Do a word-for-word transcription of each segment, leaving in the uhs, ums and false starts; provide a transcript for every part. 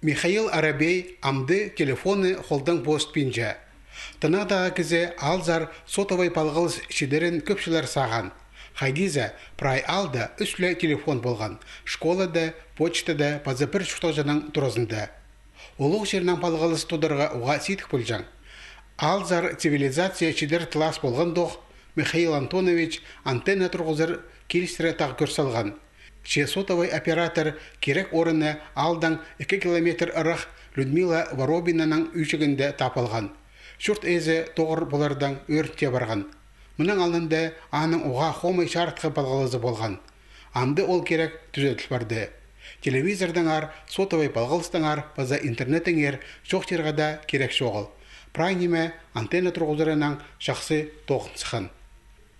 Михаил Арабей амды телефонны холдаң позытпинча. Тынағдағы кізі аалзар сотовай палғалыс чидерін кӧп чыллар сағаан. Хайди за, прай аалда ӱс ле телефон полған: школада, почтада паза пір чуртағҷының туразында. Улуғ чирнең палғалыс тударға уғаа сидік полҷаң. Аалзар цивилизация чидер тылас полғандох, Михаил Антонович антенна турғызар килістерге тағ кӧр салған. Че сотовай оператор кирек орынны аалдаң ікі километр ырах Людмила Воробинаның ӱӱҷегінде таап алған. Чурт ээзі тоғыр полардаң ӧрінче парған. Мының алнында аның уғаа хомай чарытхы палғалызы полған. Амды ол кирек тӱзеділ парды. Телевизордаңар, сотовай палғалыстаңар паза интернеттеңер чоохтирға даа кирек чоғыл. Прай ниме антенна турғызарынаң чахсы тоғын сыххан.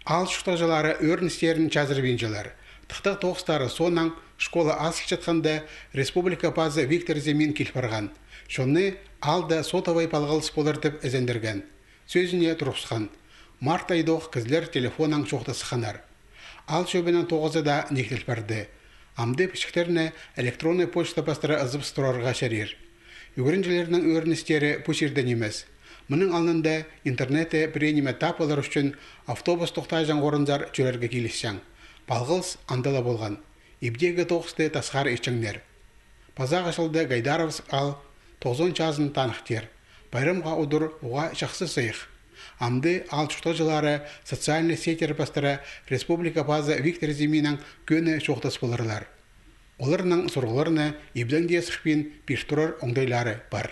Аал чуртағҷылары ӧріністерін чазырбинчалар. Тыхтағ тоғыстары соонаң школа азылчатханда республика пазы Виктор Зимин кил парған. Чонны аалда сотовай палғалыс полар тіп ізендірген. Сӧзіне турғысхан. Март айдох кізілер телефоннаң чоохтасханнар. Аал чӧбінің тоғызы даа нигділ парды. Амды пічіктерні электроннай почта пастыра ызыбыс турарға чарир. Ӱгренҷілернің ӧріністері пу чирде нимес. Мының алнында интернетте пірее ниме таап алар ӱчӱн автобус тохтаҷаң орынзар чӧрерге килісчең. Палғалыс анда ла полған. Ибдегі тоғысты тасхар итчеңнер. Пазағы чылда Гайдаровск аал тоғызон чазын таныхтир. Пайрамға удур уғаа чахсы сыйых. Амды аал чуртағҷылары социальный сетьтер пастыра республика пазы Виктор Зиминнең кӧні чоохтас поларлар. Оларның сурығларына ибдең дее сыхпин пир турар оңдайлары пар.